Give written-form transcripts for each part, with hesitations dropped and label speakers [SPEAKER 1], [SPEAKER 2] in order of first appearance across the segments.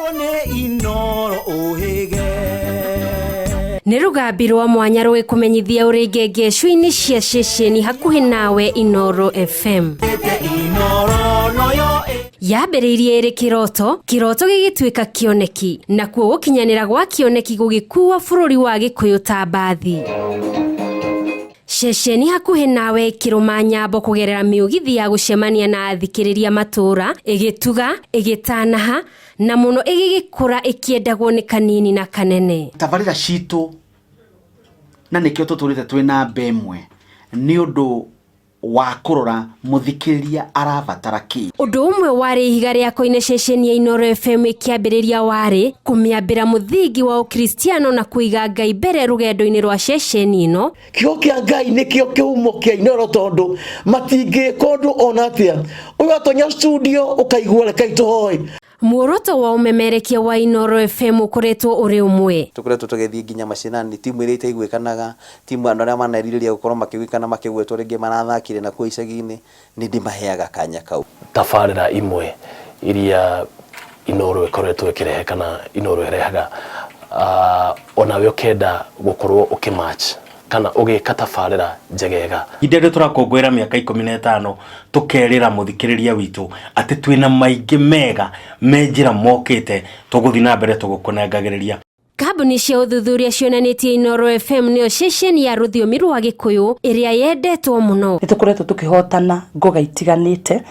[SPEAKER 1] Korwo nĩ Inoro ũhĩge.
[SPEAKER 2] Nĩ rũgambi rwa mwanya rũgĩkũmenyithia ũrĩ ngengecu-inĩ cia ceceni hakuhĩ nawe Inoro FM.
[SPEAKER 1] Ĩte Inoro noyo
[SPEAKER 2] Yambĩrĩirie ĩrĩ kĩroto, kĩroto gĩgĩtuĩka kĩoneki, nakuo gũkinyanĩra gwa kĩoneki gũgĩkuua bũrũri wa Gĩkũyũ ta mbathi. Ceceni hakuhĩ nawe ĩkĩrũma nyambo kũgerera mĩũgithi ya gũcemania na athikĩrĩria matũũra, ĩgĩtuga, ĩgĩtanaha, na mũno ĩgĩgĩkũra ĩkĩendagwo nĩ kanini na kanene.
[SPEAKER 3] Tabarĩra citũ na nĩkĩo tũtũrĩte twĩ namba ĩmwe nĩ ũndũ wa kũrora mũthikĩrĩria arabatara kĩ.
[SPEAKER 2] Ũndũ ũmwe warĩ ihiga rĩa koine ceceni ya Inooro FM ĩkĩambĩrĩria warĩ kũmĩambĩra mũthingi wa Ũkristiano na kũiga Ngai mbere rũgendo-inĩ rwa ceceni ĩno.
[SPEAKER 4] Kiugo kĩa Ngai nĩkĩo kĩhumo kĩa Inooro tondũ matingĩka ũndũ ona atĩa. Ũyũ atonya studio ũkaigua rekei tũhoe.
[SPEAKER 2] Muoroto wa ũmemerekia wa Inooro FM ũkoretwo ũrĩ ũmwe.
[SPEAKER 5] Tũkoretwo tũgĩthiĩ nginya macinani, timu iria itaiguĩkanaga, timu andũ arĩa manerirĩria gũkorwo makĩiguĩkana makĩgwetwo rĩngĩ marathakire na kũu icagi-inĩ, nĩ ndĩmaheaga kanya kau.
[SPEAKER 6] Tabarĩra imwe iria Inooro ĩkoretwo ĩkĩrehe kana Inooro ĩrehaga, onawe ũkenda gũkorwo ũkĩ match kana ũgĩka tabarĩra njegega.
[SPEAKER 7] Ihinda rĩrĩ tũrakũngũĩra mĩaka 15 tũkerĩra mũthikĩrĩria witũ atĩ twĩna maingĩ mega me njĩra mokĩte tũgũthiĩ na mbere tũgũkũnengagĩrĩria.
[SPEAKER 2] Kambuni cia ũthuthuria cionanĩtie Inooro FM nĩyo ceceni ya rũthiomi rwa Gĩkũyũ ĩrĩa yendetwo mũno.
[SPEAKER 8] Nĩ tũkoretwo tũkĩhotana ngoga itiganĩte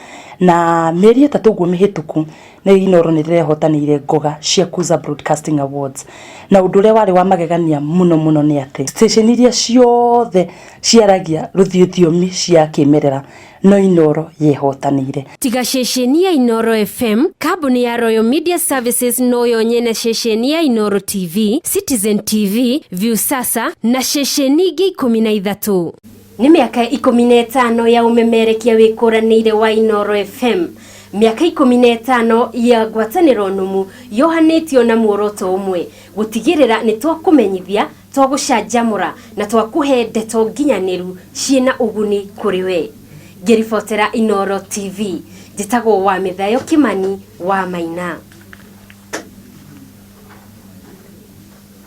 [SPEAKER 8] na mĩeri ĩtatũ ũguo mĩhĩtũku nĩ Inooro nĩ rĩrehotanĩire ngoga cia Kuza Broadcasting Awards. Na ũndũ ũrĩa warĩ wa magegania mũno mũno nĩ atĩ station iria ciothe ciaragia rũthiomi cia kĩmerera no Inooro yehotanĩire.
[SPEAKER 2] Tiga ceceni ya Inooro FM, kambuni ya Royal Media Services noyo nyene ceceni ya Inooro TV, Citizen TV, Viusasa na ceceni ingĩ 13. Nĩ mĩaka 15 ya ũmemerekia wĩkũranĩire wa Inooro FM. Mĩaka 15 ya ngwatanĩro nũmu yohanĩtio na muoroto ũmwe, gũtigĩrĩra nĩ twakũmenyithia, twagũcanjamũra na twakũhe ndeto nginyanĩru ciĩna ũguni kũrĩ we. Ngĩribotera Inooro TV, njĩtagwo Wamĩthayo Kĩmani wa Maina.